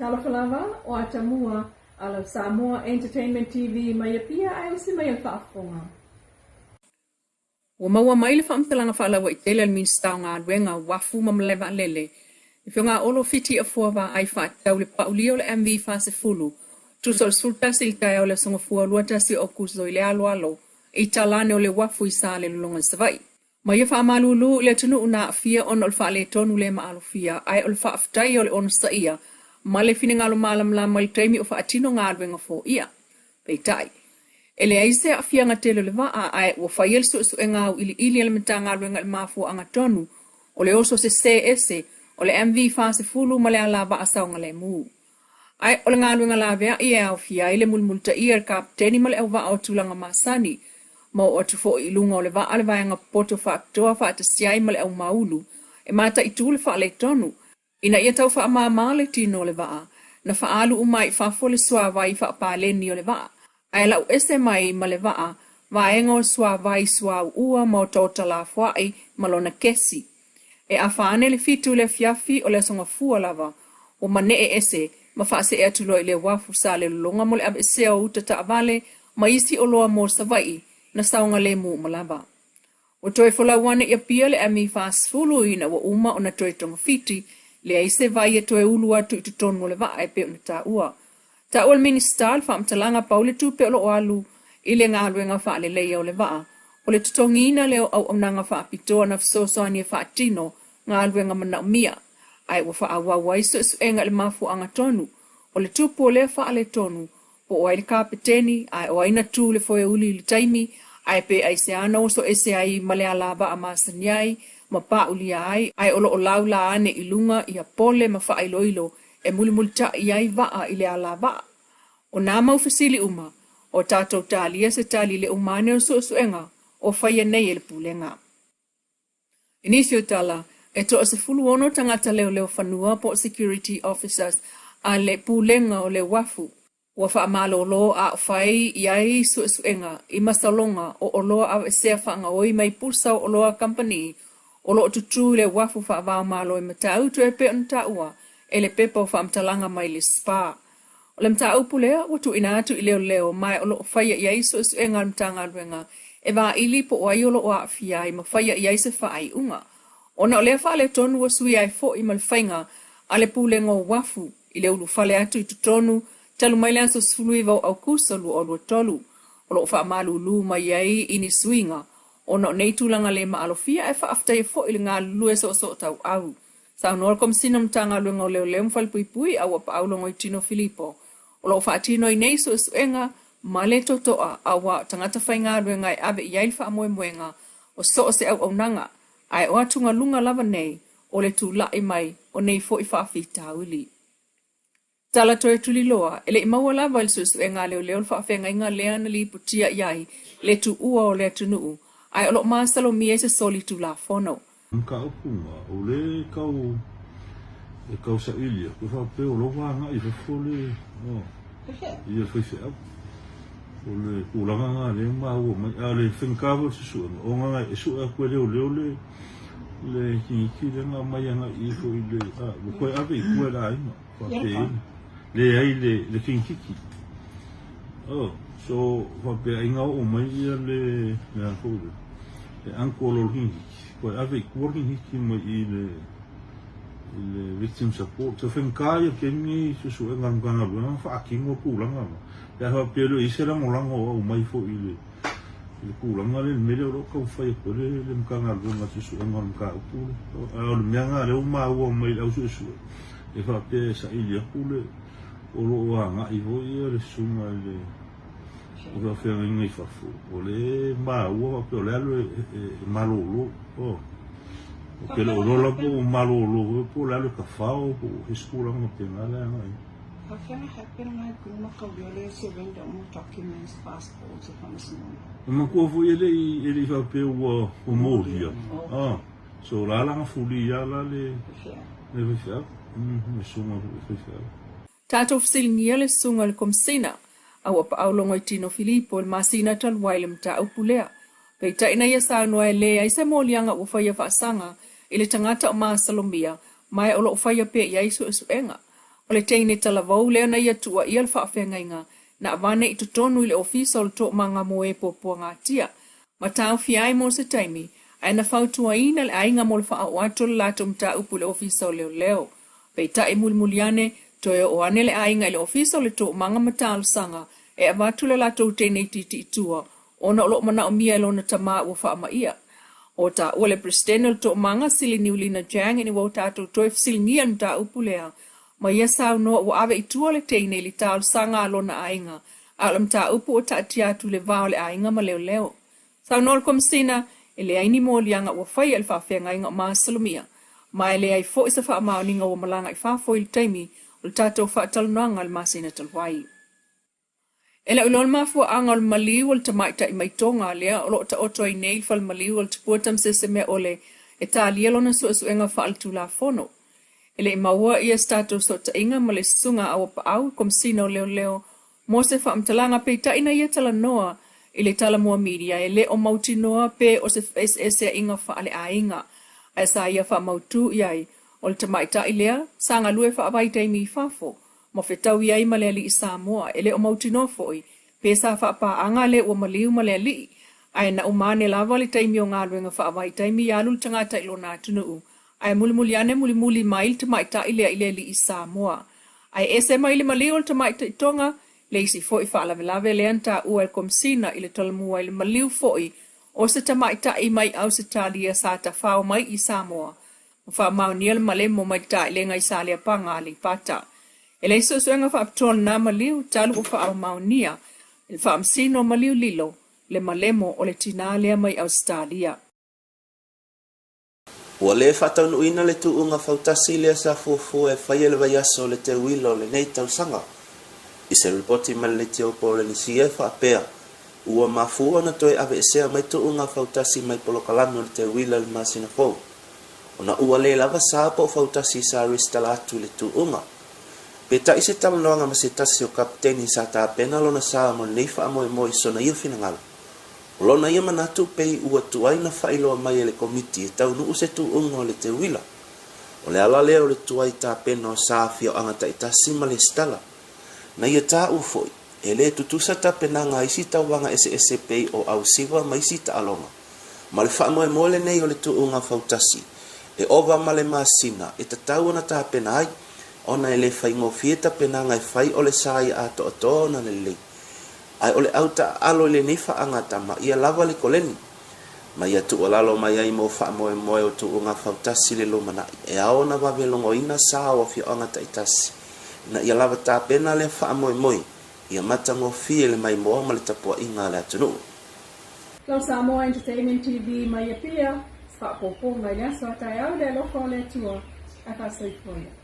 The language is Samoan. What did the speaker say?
Talofa lava, o Atamua a lau Samoa Entertainment TV mai Apia ae usi mai e le faafofoga. Ua maua mai le faamatalaga faalauaitele a le Minisita o Galuega, Uafu ma Malae Vaalele, le Afioga a Olo Fiti Afoa Vaai faatatau i le paulia o le MV 40, tusa o le 11 i le taeao o le Aso Gafua 21 o Aokuso i le aloalo i talane o le uafu i Salelologa i Savaii. Ma ia faamalulu i le atunuu na aafia ona o le faaletonu le maalofia, ae o le faafetai o le onosaia ma le finagalo malamalama i le taimi o faatino galuega foia. Peitai, e leai se aafiaga tele o le vaa, ae ua faia le suesuega auiliili a le Matagaluega i le mafuaaga tonu o le oso sesē ese o le MV 40 ma le alavaa saogalemu. Ae o le galuega laveai e aofia ai le mulimulitaia e le kapeteni ma le auvaa o tulaga masani, ma oo atu foi i luga o le vaa le vaega popoto faapitoa faatasi ai ma le aumaulu e mataitu le faaletonu, Ina ia tau faamama le tino o le vaa, na faaalu uma ai i fafo le suavai faapaleni o le vaa, ae lau ese mai ma le vaa vaega o le suavai suauua ma otaota lafoai ma lona kesi. E afa ane le 7 i le afiafi o le Aso Gafua lava, ua manee ese ma faasee atu loa i le uafu Salelologa mo le aveesea o uta taavale ma isi oloa mo Savaii na saogalemu uma lava. Ua toe folau ane i Apia le ME 40 ina ua uma ona toe togafiti, leai se vai e toe ulu atu i totonu o le vaa e pei ona taua. Taua e le Minisita le faamatalaga pau le tupe o lo o alu i le galuega faaleleia o le vaa, o le totogiina lea o auaunaga faapitoa na fesoasoani e faatino galuega manaomia, ae ua faaauau ai suesuega i le mafuaaga tonu o le tupu o lea faaletonu Po o ai le kapeteni, ae o ai na tu i le foeuli i le taimi, ae pe aisea na oso ese ai ma le alavaa masani ai ma paulia ai, ae o lo o laula ane i luga ia pole ma faailoilo e mulimulitaʻi ai vaa i le alavaa. O nā mau fesili uma, o tatou talia se tali i le uma ane o suesuega o faia nei e le Pulega. I nisi o tala, e toa-16 tagata leoleo fanua po o security officers a le Pulega o le Uafu ua faamalolo a o fai i ai suesuega i masaloga o oloa aveesea faagaoi mai pusa o oloa kamupani o lo o tutū i le uafu faava-o-Malo i Matautu e pei ona taua e le pepa o faamatalaga mai le SPA. O le mataupu lea ua tuuina atu i leoleo ma o lo o faia i ai suesuega a le Matagaluega e vaili po o ai o lo o aafia ai ma faia i ai se faaiuga. Ona o lea faaletonu ua suia ai foi ma le faiga a le Pulega o Uafu i le ulufale atu i totonu talu mai le aso 19 o Aukuso 2023, o lo o faamalulu mai ai i ni suiga ona o nei tulaga le maalofia ae faafetaia foi i le galulue soosootauau. Saunoa le Komesina o Matagaluega o Leoleo ma Falepuipui a Uapaau Logoitino Filipo, o lo o faatino ai nei suesuega ma le totoa aua o tagata faigaluega e ave i ai le faamoemoega o so o se auaunaga, ae o atugaluga lava nei o le tulai mai o nei foi faafitauli. Tala toe tuliloa, e le i maua lava i le suesuega a leoleo le faafeagaiga lea na lipotia i ai le tuua o le atunuu, ae o lo o masalomia i se soli tulafono. Mataupu na, o le tau e tau saili atu e faapea o la ua agai i fafo le ia le faifeau. O le tulaga na lea e maua mai, a o le faigata foi o le suesuega ona e sue atu e leoleo le le kiniki lea na aumai agai ifo i le a ua toe ave i tua e le aiga faapea leai le le kinikiki. Oh, so faapea ai na oo mai ia le le a foi le le uncle o le kinikiki toe ave i tua le kinikiki mai i le i le victim support. So faigata ia taimi nei suesuega a le Matagaluega na faatino tulaga na. Pe a faapea loa e i ai se lagolago o aumai foi i le i le tulaga lea i le mea lea o lo o taumafai atu ai le Matagaluega i suesuega o le mataupu lea. A o le mea lena lea ua maua mai i le au suesue, e faapea e saili atu le o lo o agai foi ia le susuga i le faafeagaiga i fafo, o lea e maua faapea o le alu e malolo. Ou te le o iloa la po o malolo foi po o le alu e tafao po o se tulaga faapena le agai ai. E manatua foi e le i e le i faapea ua ua molia. Ah, so la la na fulia la le le faifeau. Le susuga foi le faifeau. Tatou fesiligia le susuga i le Komesina a ua paau Logoitino Filipo i le masina talu ai le mataupu lea. Peitai na ia saunoa e leai se moliaga ua faia faasaga i le tagata o masalomia ma e o lo o faia pea i ai suesuega. O le teine talavou lea na ia tuuaia le faafeagaiga na avane i totonu i le ofisa o le toomaga mo e puapuagatia ma taofia ai mo se taimi, ae na fautuaina le aiga mo le faaoo atu o le latou mataupu i le ofisa o leoleo. Peitai mulimuli ane, toe oo ane le aiga i le ofisa o le toomaga ma talosaga e avatu le latou teine itiiti i tua ona o lo o manaomia e lona tama ua faamaia. O taua le Peresetene o le Toomaga, Sili Niulina Jang, ina ua tatou toe fesiligia le mataupu lea, ma ia saunoa ua ave i tua le teine i le talosaga a lona aiga, a o le mataupu ua taatia atu i le va o le aiga ma leoleo. Saunoa le Komesina, e leai ni moliaga ua faia i le faafeagaiga o masalomia, ma e leai foi se faamaoniga ua malaga i fafo i le taimi o le tatou faatalanoaga i le masina talu ai. E le o iloa le mafuaaga o le maliu o le tamaitai mai Toga lea o lo o taoto ai nei i le fale maliu o le Tupua Tamasese Meaole e talia lona suesuega faaletulafono. E le i maua ia se tatou sootaiga ma le Susuga a Auapaau, Komesina o Leoleo, mo se faamatalaga peitai na ia talanoa i le Talamua Media e le o mautinoa pe o se feeseeseaiga faaleaiga ae sa ia faamautu i ai o le tamaitai lea sa galue faavaitaimi i fafo ma fetaui ai ma le alii Samoa, e le o mautinoa foi pe sa faapaaga le ua maliu ma le alii, ae na uma ane lava le taimi o galuega faavaitaimi ia alu le tagata i lona atunuu, ae mulimuli ane mulimuli mai le tamaitai lea i le alii Samoa. Ae ese mai le maliu o le tamaitai Toga, le isi foi faalavelave lea na taua e le Komesina i le Talamua i le maliu foi o se tamaitai mai Ausetalia sa tafao mai i Samoa, ma faamaonia le malemo mai le taelega i Saleapaga, Aleipata. E leai suesuega faapitoa lena maliu talu ua faamaonia e le Faamasino Maliu Lilo le malemo o le tinā lea mai Ausetalia. Ua le faataunuuina le tuuga fautasi lea sa fuafua e faia i le vaiaso o le teuila o lenei tausaga. I se ripoti mai le Leitio Polenisia e faapea, ua mafua ona toe aveesea mai tuuga fautasi mai polokalame o le teuila i le masina fou. Ona ua le lava sa po o fautasi sa resitala atu i le tuuga. Peitai i se talanoaga ma se tasi o kapiteni sa tapena lona sa mo lenei faamoemoe i sona ia finagalo. O lona ia manatu pei ua tuai na faailoa mai e le komiti e taunuu se tuuga o le teuila. O le ala lea o le tuai tapena o sa afioaga taitasi ma lesitala. Na ia taua foi, e le tutusa tapenaga a isi tauvaga eseese pei o ausiva ma isi taaloga. Ma le faamoemoe lenei o le tuuga fautasi, e ova ma le masina e tatau ona tapena ai, ona e le faigofie tapenaga e fai o le sa ia atoatoa ona lelei. Ae o le au taaalo i lenei faagatama ia lava le koleni. Ma ia tuualalo mai ai mo faamoemoe o tuuga fautasi le lumanai, e ao ona vave logoina sa o afioaga taitasi, ina ia lava tapena lea faamoemoe, ia matagofie le maimoa ma le tapuaiga a le atunuu. Lau Samoa Entertainment TV mai Apia, faapopoga i le aso a taeao i le alofa o le Atua, ae faasoifua ia.